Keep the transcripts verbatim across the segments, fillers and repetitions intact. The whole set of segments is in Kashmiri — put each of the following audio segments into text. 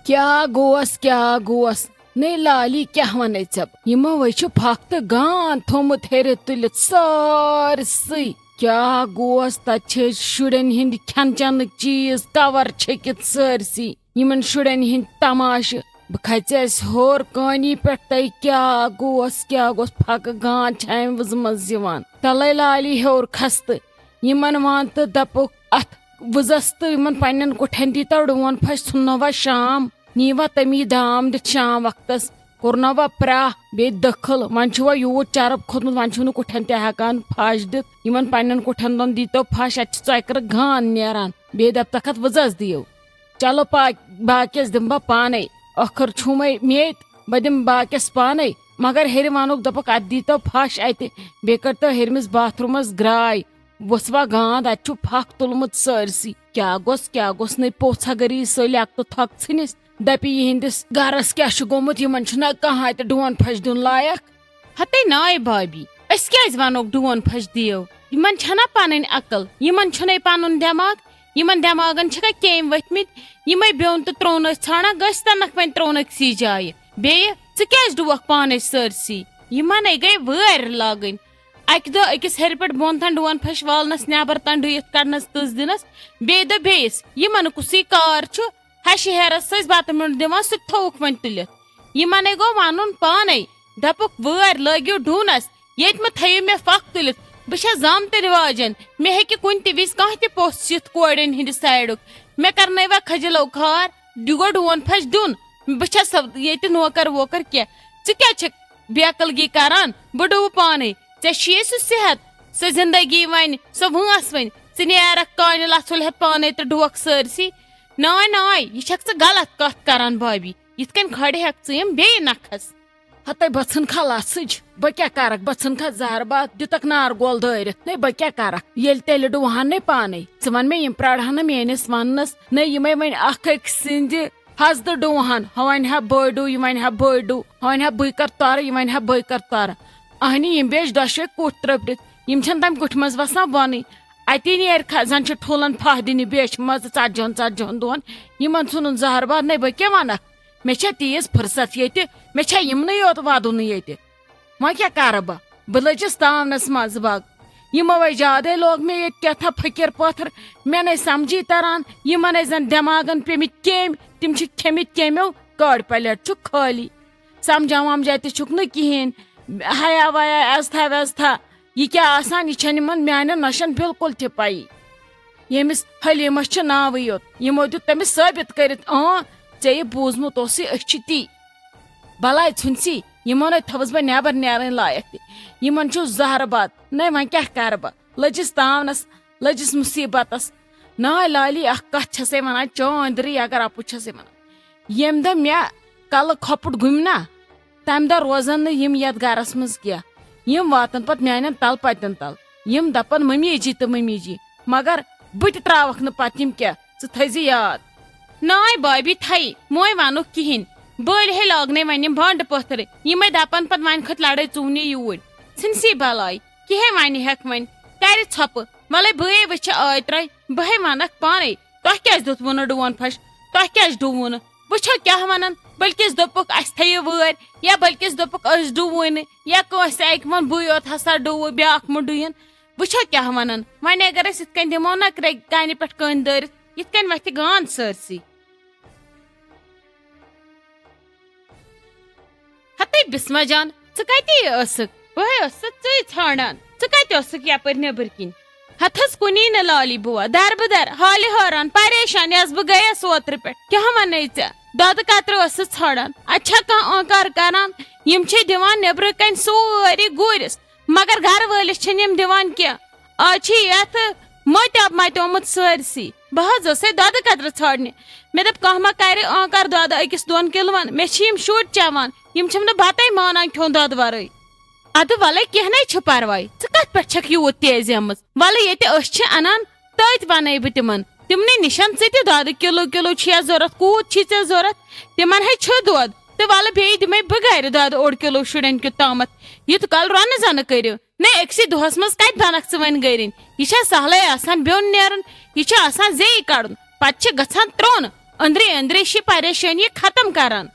کیٛاہ گوس، کیٛاہ گوس؟ نے لالی، کیٛاہ ونے ژےٚ بہٕ؟ یِمو ہے چھُ پھکھ تہٕ گان تھوٚمُت ہیٚرِ تُلِتھ سٲرسٕے۔ کیٛاہ گوس؟ تتہِ چھِ شُرٮ۪ن ہٕنٛدۍ کھٮ۪ن چٮ۪نٕکۍ چیٖز کور چھٔکِتھ سٲرسٕے۔ یِمن شُرٮ۪ن ہٕنٛدۍ تماشہٕ۔ بہٕ کھژیس ہیوٚر کٲنی پٮ۪ٹھ، تَے کیٛاہ گوس، کیٛاہ گوس؟ پھکہٕ گان چھِ امہِ وٕزٕ منٛز یِوان۔ تلے لالی ہیوٚر کھستہٕ۔ یِمن وَن تہٕ دَپُکھ، اَتھ وٕزَس تہٕ یِمَن پنٛنٮ۪ن کُٹھٮ۪ن دیٖتو ڈون پھَش، ژھٕننو وۄنۍ شام، نی وۄنۍ تٔمی دام دِتھ شام وقتَس، کوٚرنو وۄنۍ پرٛاہ، بیٚیہِ دٔکھٕل، وۄنۍ چھُ وۄنۍ یوٗت چرٕب کھوٚتمُت، وۄنۍ چھُنہٕ کُٹھٮ۪ن تہِ ہٮ۪کان پھَش دِتھ۔ یِمَن پنٛنٮ۪ن کُٹھٮ۪ن دۄن دیٖتو پھَش، اَتہِ چھِ ژۄکرٕ گان نیران، بیٚیہِ دَپتَکھ اَتھ وٕزَس دِیِو۔ چلو پا-، باقیَس دِمہٕ بہٕ پانَے، ٲخٕر چھُمَے مے تہٕ بہٕ دِمہٕ باقیَس پانَے، مگر ہیٚرِ وَنُکھ، دوٚپُکھ، اَتھ دیٖتو پھَش اَتہِ، بیٚیہِ کٔرۍتو ہیٚرمِس باتھ روٗمَس گرٛاے۔ وٕژھ وا گانٛد، اَتہِ چھُ پھَکھ تُلمُت سٲرسٕے۔ کیٛاہ گوٚژھ، کیٛاہ گوٚژھ نَے پوٚژھ اگر یی سُہ لیٚکہٕ تہٕ تھۄکھ ژھٕنِس، دَپہِ یِہِنٛدِس گَرَس کیٛاہ چھُ گوٚمُت، یِمَن چھُنہ کانٛہہ اَتہِ ڈون پھَش دیُن لایق۔ ہَتے ناے بھابی، أسۍ کیٛازِ وَنوکھ ڈون پھَش دِیِو؟ یِمَن چھَنا پَنٕنۍ عقل؟ یِمَن چھُنَے پَنُن دٮ۪ماغ؟ یِمَن دٮ۪ماغَن چھِکھا کیٚمۍ ؤتھۍمٕتۍ؟ یِمَے بیوٚن تہٕ ترٛووُن ٲسۍ ژھانٛڈان، گٔژھۍ تَنَکھ وۄنۍ ترٛوونَکھ سی جایہِ۔ بیٚیہِ، ژٕ کیٛازِ ڈُوَکھ پانَے سٲرسٕے؟ یِمَنَے گٔے وٲرۍ لاگٕنۍ۔ اکہِ دۄہ أکِس ہیرِ پٮ۪ٹھ بۄن تام ڈون پھش والنس، نٮ۪بر تام ڈُیِتھ کڑنس، تٕژھ دِنس، بیٚیہِ دۄہ بیٚیِس۔ یِمن کُسٕے کار چھُ؟ ہشہِ ہیرس سۭتۍ بتہٕ میوٚنٛڈ دِوان، سُہ تہِ تھووُکھ وۄنۍ تُلِتھ۔ یِمنے گوٚو ونُن پانے، دپُکھ، وٲرۍ لٲگِو ڈوٗنس، ییٚتہِ مہ تھٲیِو مےٚ پھکھ تُلِتھ۔ بہٕ چھس زامتٕرۍ واجٮ۪ن، مےٚ ہیٚکہِ کُنہِ تہِ وِزِ کانٛہہ تہِ پوٚژھ یِتھ کورٮ۪ن ہٕنٛدِ سایڈُک۔ مےٚ کرنٲیوا کھجلو کھار؟ یہِ گوٚو ڈون پھش دیُن۔ بہٕ چھس ییٚتہِ نوکر ووکر کینٛہہ۔ ژٕ کیٛاہ چھکھ بے عقلگی کران؟ بہٕ ڈوٗ پانے۔ ژےٚ چھُیے سُہ صحت، سۄ زندگی وۄنۍ، سۄ وٲنٛس وۄنۍ۔ ژٕ نیرکھ کانہِ لژھُل ہٮ۪تھ پانے تہٕ ڈُوکھ سٲرسٕے۔ ناے، ناے، یہِ چھکھ ژٕ غلط کتھ کران، بھابھی۔ یِتھ کٔنۍ کھڑِ ہٮ۪کھ ژٕ یِم بیٚیہِ نکھس۔ ہتے بہٕ ژھٕنکھا لژھٕج، بہٕ کیٛاہ کرکھ؟ بہٕ ژھٕنکھا زہر باد، دِتکھ نار گول دٲرِتھ۔ نے بہٕ کیٛاہ کرکھ؟ ییٚلہِ تیٚلہِ ڈُوہن نے پانے۔ ژٕ ون مےٚ، یِم پرارہن نہٕ میٲنِس وننس۔ نے یِمے وۄنۍ اکھ أکۍ سٕنٛدِ ہزدٕ ڈوٗہن، ہۄ ونہِ ہا بٔڑ ڈوٗ، یہِ ونہِ ہا بٔڑ ڈوٗ، ہۄ ونہِ ہا بٕے کر تارٕ، یہِ ونہِ ہا بٕے کر تارٕ۔ اہنہِ، یِم بیچھِ دۄشوے کُٹھ ترٛپٹِتھ، یِم چھَنہٕ تَمہِ کُٹھِ منٛز وَسان بۄنٕے۔ اَتی نیرِ کھا-، زَن چھِ ٹھوٗلَن پھاہ دِنہِ بیچھِ منٛزٕ ژَتجِہَن ژَتجِہَن دۄہَن۔ یِمَن ژھُنُن زَہر باد، نے بہٕ کیٛاہ وَنَکھ؟ مےٚ چھےٚ تیٖژ فٕرصت ییٚتہِ، مےٚ چھےٚ یِمنٕے یوت وَدُن ییٚتہِ۔ وۄنۍ کیٛاہ کَرٕ بہٕ؟ بہٕ لٔجِس تاونَس منٛز بَگ۔ یِمو ہے زیادَے لوگ مےٚ ییٚتہِ کیٛاہ تھا فٔقیٖر پٲتھٕر۔ مےٚ نے سَمجھی تَران، یِمَن ہے زَن دٮ۪ماغَن پیٚمٕتۍ کیٚمۍ، تِم چھِ کھیٚمٕتۍ کیٚمیو، کاڈِ پَلیٹ چھُ خٲلی۔ سَمجھا وَمجھا تہِ چھُکھ نہٕ کِہیٖنۍ، حیا ویا، عزتھا وٮ۪زتھا۔ یہِ کیٛاہ آسان، یہِ چھَنہٕ یِمَن میٛانٮ۪ن نۄشَن بِلکُل تہِ پَیی۔ ییٚمِس حلیٖمَس چھُ ناوٕے یوت، یِمو دیُت تٔمِس ثٲبِت کٔرِتھ، اۭں، ژےٚ یہِ بوٗزمُت اوسُے، أسۍ چھِ تی۔ بَلاے ژھُنسی، یِمَن ہے تھٲوٕس بہٕ نٮ۪بَر نیرٕنۍ لایق تہِ۔ یِمَن چھُ زَہرٕ بَد۔ نَے وۄنۍ کیٛاہ کَرٕ بہٕ؟ لٔجِس تاونَس، لٔجِس مُصیٖبتَس۔ ناے لالی، اَکھ کَتھ چھَسَے وَنان، چٲنۍ أنٛدرٕے اگر اَپُز چھَسَے وَنان۔ ییٚمہِ دۄہ مےٚ کَلہٕ کھۄپُٹ گوٚمۍ نا، تَمہِ دۄہ روزَن نہٕ یِم یَتھ گَرَس منٛز کینٛہہ۔ یِم واتَن پَتہٕ میٛانٮ۪ن تَلہٕ پَتٮ۪ن تَل۔ یِم دَپَن، "مٔمی جی تہٕ مٔمی جی"، مگر بہٕ تہِ ترٛاوَکھ نہٕ پَتہٕ یِم کینٛہہ۔ ژٕ تھٲیزِ یاد۔ ناے بابی تھایی، موے وَنُکھ کِہیٖنۍ۔ بٔلۍ ہے لاگنے وۄنۍ یِم بانٛڈٕ پٲتھرٕ۔ یِمَے دَپَن پَتہٕ، "وۄنۍ کھٔتۍ لَڑٲے ژوٗنہِ یوٗرۍ۔ ژھٕنسی بَلاے، کِہے وَنہِ ہٮ۪کھ وۄنۍ۔ کَرِ ژھۄپہٕ۔ وَلَے بٲے وٕچھِ آے ترٛاے، بہٕ ہے وَنَکھ پانَے، تۄہہِ کیٛازِ دیُتوُ نہٕ ڈون پھَش؟ تۄہہِ کیٛازِ ڈُووُ نہٕ؟" وٕچھو کیٛاہ وَنَن، بٔلکِس دوٚپُکھ، "اَسہِ تھٲیِو وٲرۍ"، یا بٔلکِس دوٚپُکھ، "أسۍ ڈُووُے نہٕ"، یا کٲنٛسہِ اَکہِ وَن، "بٕے یوت ہسا ڈُووُ، بیٛاکھ مہٕ ڈُیِن"۔ وٕچھو کیٛاہ وَنَن۔ وۄنۍ اگر أسۍ یِتھ کٔنۍ دِمو نہ کرٛے-، کَنہِ پٮ۪ٹھ کٔنۍ دٲرِتھ، یِتھ کٔنۍ وَتھِ گانٛد سٲرسٕے۔ ہتے بسمہ جان، ژٕ کتے ٲسٕکھ؟ بہٕ ہے ٲسٕس ژٕے ژھانڈان۔ ژٕ کتہِ ٲسٕکھ یپٲرۍ نیبٕرۍ کِنۍ؟ ہتس کُنی نہٕ لالی بوا، در بدر، حالہِ حٲران، پریشان، یس بہٕ گٔیس اوترٕ پٮ۪ٹھ۔ کیٛاہ ونے ژےٚ؟ دۄدٕ قطرٕ ٲسٕس ژھانڈان۔ اتہِ چھا کانٛہہ آنکار کران؟ یِم چھے دِوان نیبرٕ کنۍ سورُے گوٗرِس، مگر گرٕ وٲلِس چھِنہٕ یِم دِوان کینٛہہ۔ آز چھِ یتھ متیاب متیومُت سٲرسٕے۔ بہٕ حظ ٲسے دۄدٕ قطرٕ ژھانڈنہِ۔ مےٚ دوٚپ، کانٛہہ ما کرِ آنکار دۄدٕ أکِس دۄن کِلوَن؟ مےٚ چھِ یِم شُرۍ چٮ۪وان، یِم چھِم نہٕ بتَے مانان کھیوٚن دۄدٕ ورٲے۔ ادٕ وَلَے، کینٛہہ نَے چھُ پرواے، ژٕ کتھ پٮ۪ٹھ چھَکھ یوٗت تیزیمٕژ؟ وَلہٕ، ییٚتہِ أسۍ چھِ اَنان، تٔتۍ وَنَے بہٕ تِمن۔ تِمنٕے نِشن ژٕ تہِ دۄدٕ کِلوٗ کِلوٗ چھِیا ضوٚرَتھ، کوٗت چھی ژےٚ ضوٚرَتھ؟ تِمن ہے چھُ دۄد، تہٕ وَلہٕ بیٚیہِ دِمَے بہٕ گرِ دۄدٕ اوٚڑ کِلوٗ شُرٮ۪ن کیُتھ تامَتھ۔ یُتھ کال رۄنہٕ زنہٕ کٔرِو۔ نہ، أکسٕے دۄہس منٛز کتہِ بنکھ ژٕ وۄنۍ گرِنۍ؟ یہِ چھا سہلے آسان بیوٚن نیرُن؟ یہِ چھُ آسان زیٚیہِ کڑُن، پتہٕ چھِ گژھان ترٛوٚن۔ أنٛدرے أنٛدرے چھِ پریشٲنی ختم کران۔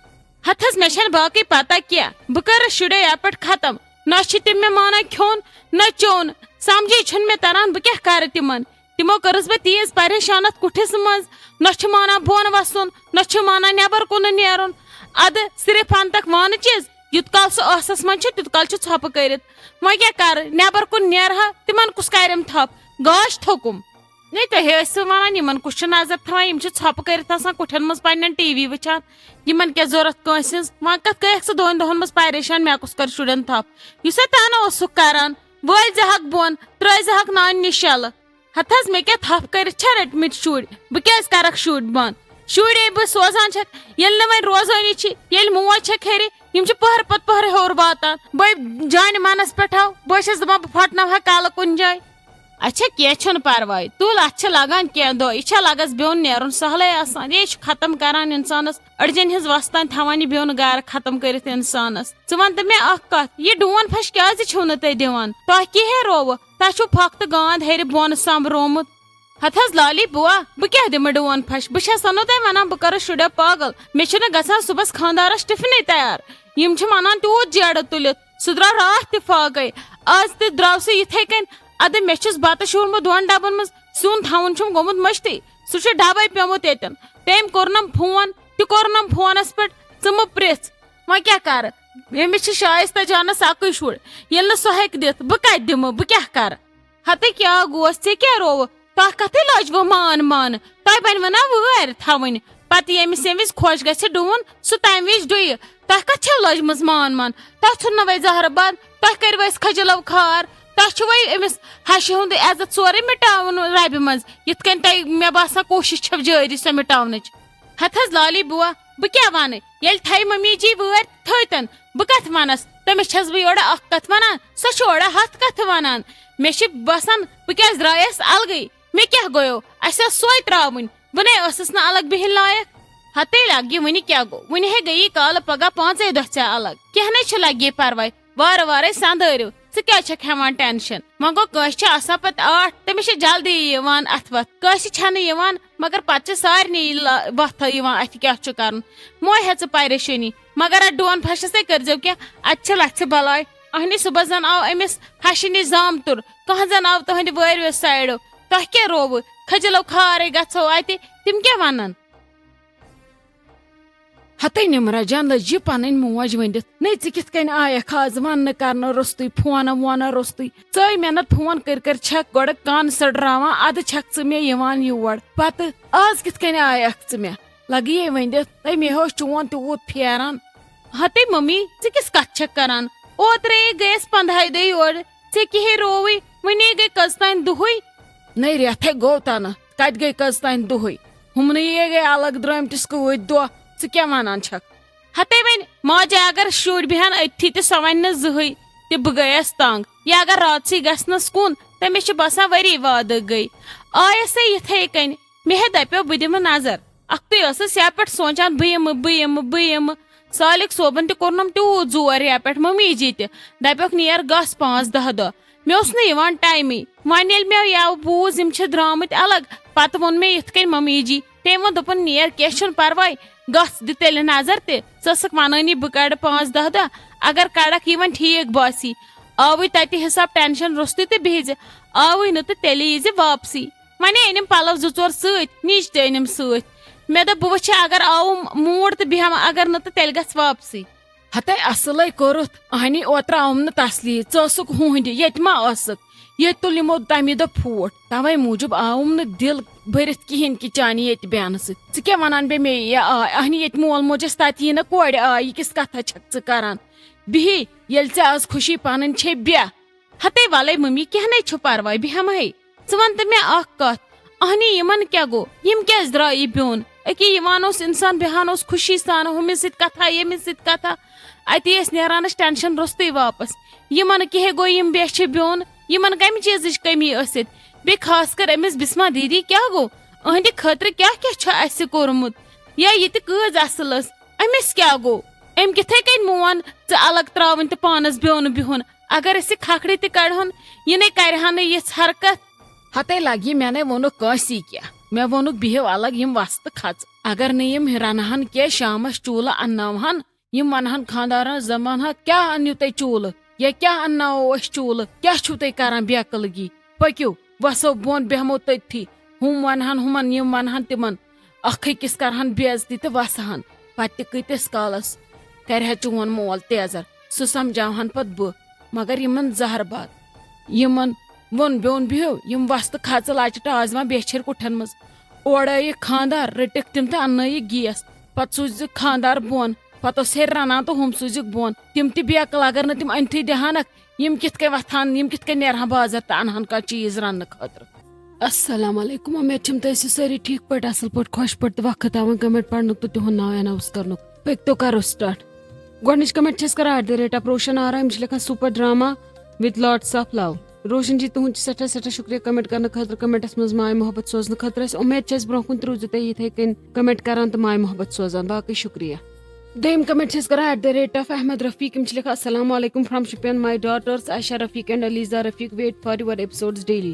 ہتس مےٚ چھنہٕ باقٕے پتہ کینٛہہ، بہٕ کٔرٕس شُرے اَتھ پٮ۪ٹھ ختم۔ نہ چھِ تِم مےٚ مانان کھیوٚن، نہ چیوٚن۔ سمجھے چھُنہٕ مےٚ تران بہٕ کیٛاہ کرٕ تِمن۔ تِمو کٔرٕس بہٕ تیٖژ پریشان اتھ کُٹھِس منٛز، نہ چھِ مانان بۄن وسُن، نہ چھِ مانان نٮ۪بر کُن نیرُن۔ ادٕ صرف انتک وانہٕ چیٖز، یوٗت کال سُہ ٲسس منٛز چھُ تیوٗت کال چھُ ژھۄپہٕ کٔرِتھ۔ وۄنۍ کیٛاہ کرٕ، نٮ۪بر کُن نیرٕ ہا، تِمن کُس کرٮ۪م تھپھ؟ گاش تھوٚکُم۔ نے تۄہہِ ٲسِو ونان یِمن کُس چھُ نظر تھاوان، یِم چھِ ژھۄپہٕ کٔرِتھ آسان کُٹھٮ۪ن منٛز پننٮ۪ن ٹی وی وٕچھان۔ یِمن کیٛاہ ضروٗرت کٲنٛسہِ ہٕنٛز؟ وۄنۍ کتھ گٔیکھ ژٕ دۄن دۄہن منٛز پریشان، مےٚ کُس کرِ شُرٮ۪ن تھپھ؟ یُس ہے تانہٕ اوسُکھ کران، وٲلۍ زِ ہکھ بۄن، ترٲے زِ ہکھ نانہِ نِش یلہٕ۔ ہتہٕ حظ، مےٚ کیٛاہ تھپھ کٔرِتھ چھا رٔٹمٕتۍ شُرۍ؟ بہٕ کیٛازِ کرکھ شُرۍ بۄن؟ شُرۍ یے بہٕ سوزان چھکھ، ییٚلہِ نہٕ وۄنۍ روزٲنی چھِ، ییٚلہِ موج چھکھ ہیٚرِ، یِم چھِ پٔہرٕ پتہٕ پٔہرٕ ہیوٚر واتان۔ بٔے جانہِ منس پٮ۪ٹھ آو، بہٕ چھس دپان بہٕ پھٹناوہا کلہٕ کُنہِ جایہِ۔ اچھا، کینٛہہ چھُنہٕ پرواے، تُل، اتھ چھِ لگان کینٛہہ دۄہ، یہِ چھا لگس بیوٚن نیرُن سہلے آسان؟ یے چھُ ختم کران انسانس، أڈجن ہٕنٛز وس تام تھاوان یہِ بیوٚن گارٕ ختم کٔرِتھ انسانس۔ ژٕ ون تہٕ مےٚ اکھ کتھ، یہِ ڈون پھش کیٛازِ چھِو نہٕ تُہۍ دِوان؟ تۄہہِ کیٛاہ ہے رووٕ؟ تۄہہِ چھُو پھۄکھ تہٕ گانٛد ہیٚرِ بۄن سۄمبرومُت۔ ہتہٕ حظ لالی بوا، بہٕ کیٛاہ دِمہٕ ڈون پھش؟ بہٕ چھسو نہٕ تۄہہِ ونان بہٕ کرٕ شُرٮ۪و پاگل۔ مےٚ چھُنہٕ گژھان صُبحس خانٛدارس ٹفنٕے تیار۔ یِم چھِ ونان تیوٗت جیڑٕ تُلِتھ، سُہ درٛاو راتھ تہِ فاقے۔ آز تہِ درٛاو سُہ یِتھے کٔنۍ۔ ادٕ مےٚ چھُس بتہٕ شوٗرمُت دۄن ڈبن منٛز، سیُن تھاوُن چھُم گوٚمُت مٔشتٕے۔ سُہ چھُ ڈبے پیومُت ییٚتٮ۪ن۔ تٔمۍ کوٚرنم فون، تہِ کوٚرنم فونس پٮ۪ٹھ، ژٕ مہٕ پرژھ۔ وۄنۍ کیٛاہ کرٕ؟ أمِس چھِ شایستہ جانس اکُے شُر، ییٚلہِ نہٕ سُہ ہیٚکہِ دِتھ، بہٕ کتہِ دِمہٕ؟ بہٕ کیٛاہ کرٕ؟ ہتے کیٛاہ گوس، ژےٚ کیٛاہ رووُ؟ تۄہہِ کتھٕے لٲجوٕ مان مان؟ تۄہہِ بنہِ ونا وٲرۍ تھاوٕنۍ؟ پتہٕ ییٚمِس ییٚمہِ وِزِ خۄش گژھِ ڈُوُن، سُہ تمہِ وِزِ ڈُیہِ۔ تۄہہِ کتھ چھو لٲجمٕژ مان مان؟ تۄہہِ ژھُن نہٕ وۄنۍ زہرٕ بند، تۄہہِ کٔرِو أسۍ کھجلو خار۔ تۄہہِ چھُ وۄنۍ أمِس ہشہِ ہُنٛد عزت سورُے مٹاوُن ربہِ منٛز، یِتھ کٔنۍ تۄہہِ مےٚ باسان کوٗشش چھو جٲری سۄ مٹاونٕچ۔ ہتہٕ حظ لالی بوا، بہٕ کیٛاہ ونہٕ؟ ییٚلہِ تھایہِ ممی جی وٲرۍ تھٲوتن، بہٕ کتھ ونس؟ تٔمِس چھس بہٕ یورٕ اکھ کتھ ونان، سۄ چھِ اورٕ ہتھ کتھٕ ونان۔ مےٚ چھِ باسان بہٕ کیٛازِ درٛایس الگٕے؟ مےٚ کیٛاہ گوٚیو؟ اسہِ ٲس سۄے ترٛاوٕنۍ، بہٕ نے ٲسٕس نہٕ الگ بِہِنۍ لایق۔ ہتے لگہِ وُنہِ کیٛاہ گوٚو؟ وُنہِ ہے گٔیی کالہٕ پگاہ پانٛژے دۄہ ژےٚ الگ۔ کینٛہہ نے چھُ، لگہِ پرواے، وارٕ وارَے سنٛدٲرِو۔ ژٕ کیٛازِ چھَکھ ہٮ۪وان ٹینشن؟ وۄنۍ گوٚو، کٲنٛسہِ چھِ آسان پتہٕ آٹھ، تٔمِس چھِ جلدی یِوان اَتھٕ وَتھ، کٲنٛسہِ چھَنہٕ یِوان، مگر پتہٕ چھِ سارنٕے یہِ لا-، وَتھٕ یِوان، اَتھِ کیٛاہ چھُ کَرُن۔ مہ ہےٚ ژٕ پریشٲنی، مگر اَتھ ڈون پھَشَس ہے کٔرۍزیو کینٛہہ، اَتہِ چھِ لَژھِ بَلاے۔ اَہنہِ صُبحَس زَن آو أمِس ہَشہِ نِش زامتُر، کانٛہہ زَن آو تُہٕنٛدِ وٲرۍوِ سایڈو۔ تۄہہِ کیٛاہ رووُ؟ کھٔجِلو کھارے گژھو اَتہِ، تِم کیٛاہ وَنَن؟ ہتے نمرہ جان، لٔج یہِ پنٕنۍ موج ؤنِتھ۔ نے، ژٕ کِتھ کٔنۍ آیکھ آز وننہٕ کرنہٕ روٚستُے، فونہ وونہ روٚستُے؟ ژٔے مےٚ نتہٕ فون کٔرۍ کٔرۍ چھکھ گۄڈٕ کان سٔڑراوان، ادٕ چھکھ ژٕ مےٚ یِوان یور۔ پتہٕ آز کِتھ کٔنۍ آیکھ ژٕ مےٚ؟ لگیے ؤنِتھ، تٔمۍ ہیوٚچھ چون تیوٗت پھیران۔ ہتے ممی، ژٕ کِژھ کتھ چھکھ کران؟ اوترے گٔیس پندہاے دۄہہِ یورٕ، ژےٚ کِہے رووٕے، وُنے گٔے کٔژ تام دُہٕے۔ نے، رٮ۪تھے گوٚو تنہٕ، کتہِ گٔے کٔژ تام دُہٕے؟ ہُمنٕے یے گٔے الگ درٲمتِس کۭتۍ دۄہ، ژٕ کیٛاہ ونان چھکھ؟ ہتے وۄنۍ ماجہِ اگر شُرۍ بیٚہن أتھی تہٕ سۄ ونہِ نہٕ زٕہٕے تہِ بہٕ گٔیس تنگ۔ یا اگر راتسٕے گژھنس کُن، تٔمِس چھِ باسان ؤری وادٕ گٔے۔ آیس ہے یِتھے کٔنۍ، مےٚ ہے دپیو بہٕ دِمہٕ نظر۔ اکھتُے ٲسٕس یا پٮ۪ٹھ سونچان بہٕ یِمہٕ، بہٕ یِمہٕ، بہٕ یِمہٕ۔ سالک صٲبن تہِ کوٚرنم تیوٗت زور یا پٮ۪ٹھ ممی جی تہِ۔ دپیوکھ نیر گژھ پانٛژھ دہ دۄہ۔ مےٚ اوس نہٕ یِوان ٹایمٕے۔ وۄنۍ ییٚلہِ مےٚ یَوٕ بوٗز یِم چھِ درٛامٕتۍ الگ، پتہٕ ووٚن مےٚ یِتھ کٔنۍ ممی جی۔ تٔمۍ ووٚن، دوٚپُن، نیر، کینٛہہ چھُنہٕ پرواے، گژھ دِ تیٚلہِ نظر تہِ۔ ژٕ ٲسٕکھ ونٲنی بہٕ کڑٕ پانٛژھ دہ دۄہ، اگر کڑکھ یہِ وۄنۍ ٹھیٖک باسی۔ آوٕے تتہِ حساب ٹینشن روٚستُے تہٕ بِہزِ، آوٕے نہٕ تہٕ تیٚلہِ ییٖزِ واپسٕے۔ وۄنۍ أنِم پلو زٕ ژور سۭتۍ، نِچ تہِ أنِم سۭتۍ۔ مےٚ دوٚپ، بہٕ وٕچھِ، اگر آوُم موٗڈ تہٕ بیٚہمہٕ، اگر نہٕ تہٕ تیٚلہِ گژھِ واپسٕے۔ ہتے اصلے کوٚرُتھ، اہنی اوترٕ آوُم نہٕ تسلی، ژٕ ٲسٕکھ ہُہنٛدِ، ییٚتہِ ما ٲسٕکھ؟ ییٚتہِ تُل یِمو تمی دۄہ پھوٗٹھ، توے موٗجوٗب آوُم نہٕ دِل بٔرِتھ کِہیٖنۍ کہِ چانہِ ییٚتہِ بیٚہنہٕ سۭتۍ۔ ژٕ کیٛاہ ونان بیٚیہِ مے یہِ آے؟ اہنی ییٚتہِ مول موج آسہِ تتہِ یی نہ کورِ آے، یہِ کِژھ کتھا چھکھ ژٕ کران؟ بِہی، ییٚلہِ ژےٚ از خوشی پنٕنۍ چھے، بیٚہہ۔ ہتے ولے ممی، کینٛہہ نے چھُ پرواے، بیٚہمہے۔ ژٕ ون تہٕ مےٚ اکھ کتھ، اہنی یِمن کیٛاہ گوٚو؟ یِم کیٛازِ درٛاے یہِ بیوٚن؟ أکے یِوان اوس انسان، بیٚہان اوس خوشی سان، ہُمِس سۭتۍ کتھا، ییٚمِس سۭتۍ کتھا۔ اتی ٲسۍ نیران أسۍ ٹینشن روٚستُے واپس۔ یِمن کیٛاہ گوٚو، یِم بیٚہہ چھِ بیوٚن؟ یِمن کمہِ چیٖزٕچ کٔمی ٲسِتھ؟ بیٚیہِ خاص کر أمِس بسمہ دیدی کیٛاہ گوٚو؟ أہنٛدِ خٲطرٕ کیٛاہ کیٛاہ چھُ اَسہِ کوٚرمُت؟ یا یہِ تہِ کۭژ اصل ٲس، أمِس کیٛاہ گوٚو؟ أمۍ کِتھے کٔنۍ مون ژٕ الگ تراوٕنۍ تہٕ پانس بیوٚن بِہُن؟ اگر أسۍ یہِ کھکھرِ تہِ کڑہون، یہِ نے کرِ ہا نہٕ یِژھ حرکت۔ ہتے لگہِ مےٚ نے ووٚنُکھ کٲنسی کینٛہہ۔ مےٚ ووٚنُکھ، بِہِو الگ، یِم وستہٕ کھژ۔ اگر نہٕ یِم رنہٕ ہن کینٛہہ، شامس چولہٕ انناوہن، یِم ونہن خانٛدارن، زن ونہکھ، کیٛاہ انیو تۄہہِ چولہٕ؟ یا کیٛاہ انناوو أسۍ چولہٕ؟ کیٛاہ چھِو تُہۍ کران بے عقلگی؟ پٔکِو، وسو بۄن، بیٚہمو تٔتھی۔ ہُم ونہن ہُمن، یِم ونہن تِمن۔ اکھ أکِس کرہن بے عزتی تہٕ وسہن۔ پتہٕ تہِ کۭتِس کالس کرِ ہا چون مول تیزر؟ سُہ سمجھاوہن پتہٕ بہٕ، مگر یِمن زہر باد۔ یِمن ووٚن بیوٚن، بِہِو، یِم وستہٕ کھژٕ لچہِ ٹاز ما بیچھِر کُٹھٮ۪ن منٛز۔ اورٕ آیہِ خانٛدار، رٔٹِکھ تِم تہٕ اننٲیِکھ گیس۔ پتہٕ سوٗزِکھ خانٛدار بۄن، پتہٕ اوس ہیٚرِ رنان تہٕ ہُم سوٗزِکھ بۄن۔ تِم تہِ بے عقل، اگر نہٕ تِم أنتھٕے دِہانکھ، یِم کِتھ کٔنۍ وۄتھان، یِم کِتھ کٔنۍ نیرہن بازر تہٕ انہن کانٛہہ چیٖز رننہٕ خٲطرٕ؟ السلام علیکم، امید چھم تُہۍ ٲسِو سٲری ٹھیٖک پٲٹھۍ، اصل پٲٹھۍ، خۄش پٲٹھۍ تہٕ وقت تھاوان کمنٹ پرنُک تہٕ تِہُنٛد ناو اناؤنس کرنُک۔ پٔکۍ تو کرو سٹارٹ۔ گۄڈٕنِچ کمنٹ چھِ أسۍ کران at the rate of Roshan Ara، یِم چھِ لیکھان super drama with lots of love۔ روشن جی، تُہُنٛد چھُ سٮ۪ٹھاہ سٮ۪ٹھاہ شُکریہ کمنٹ کرنہٕ خٲطرٕ، کمنٹس منٛز ماے محبت سوزنہٕ خٲطرٕ۔ اَسہِ اُمید چھِ اَسہِ برونٛہہ کُن تہِ روٗزِو تُہۍ یِتھَے کٔنۍ کمنٹ کران تہٕ ماے محبت سوزان۔ باقٕے شُکریہ۔ دوٚیِم کمنٹ چھِ أسۍ کران at the rate of Ahmed Rafiq، یِم چھِ لیکھان، السلام علیکم from Shopian, my daughters Aisha Rafiq and Aliza Rafiq wait for your episodes daily.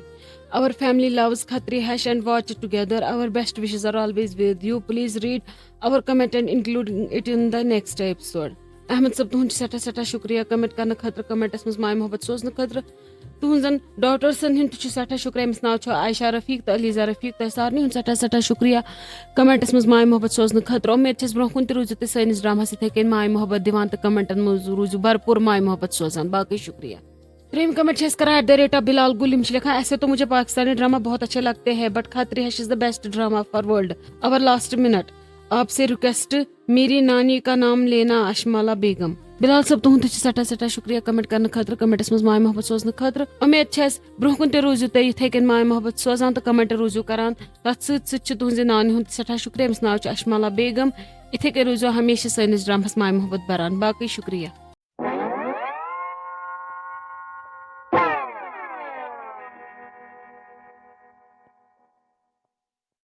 Our family loves Khatri Hash and watch it together. Our best wishes are always with you. Please read our comment and include it in the next episode. Ahmad صٲب، تُہُنٛد چھُ سٮ۪ٹھاہ سٮ۪ٹھاہ شُکریہ کمنٹ کرنہٕ خٲطرٕ، کمنٹس منٛز ماے محبت سوزنہٕ خٲطرٕ۔ تُہٕنٛزن ڈاٹرسن ہُنٛد تہِ چھُ سٮ۪ٹھاہ شُکریہ۔ أمِس ناو چھُ عائشہ رفیق تہٕ علیزہ رفیق۔ تۄہہِ سارنٕے ہُنٛد سٮ۪ٹھاہ سٮ۪ٹھاہ شُکریہ کمنٹس منٛز ماے محبت سوزنہٕ خٲطرٕ۔ اُمید چھَس برونٛہہ کُن تہِ روٗزِو تُہۍ سٲنِس ڈراماہس یِتھَے کٔنۍ ماے محبت دِوان تہٕ کمنٹن منٛز روٗزِو بھرپوٗر ماے محبت سوزان۔ باقٕے شُکریہ۔ ترٛیٚیِم کمنٹ چھِ أسۍ کران at the rate of Bilal Gul، یِم چھِ لیکھان، ایسے تو مجھے پاکستانی ڈرامہ بہت اچھے لگتے ہیں، but کھاتری ہش is the best drama for world. Our last minute. آپ سے ریکویسٹ، میری نانی کا نام لینا، اشمالا بیگم۔ بلال صٲب، تُہُنٛد تہِ چھُ سٮ۪ٹھاہ سٮ۪ٹھاہ شُکریہ کمنٹ کرنہٕ خٲطرٕ، کمنٹس منٛز ماے محبت سوزنہٕ خٲطرٕ۔ اُمید چھِ اَسہِ برونٛہہ کُن تہِ روٗزِو تُہۍ یِتھَے کٔنۍ ماے محبت سوزان تہٕ کمنٹ روٗزِو کران۔ تَتھ سۭتۍ سۭتۍ چھُ تُہٕنٛزِ نانہِ ہُنٛد تہِ سٮ۪ٹھاہ شُکریہ، أمِس ناو چھُ اشمالا بیگم۔ یِتھَے کٔنۍ روٗزِو ہمیشہِ سٲنِس ڈرامہس ماے محبت بران۔ باقٕے شُکریہ۔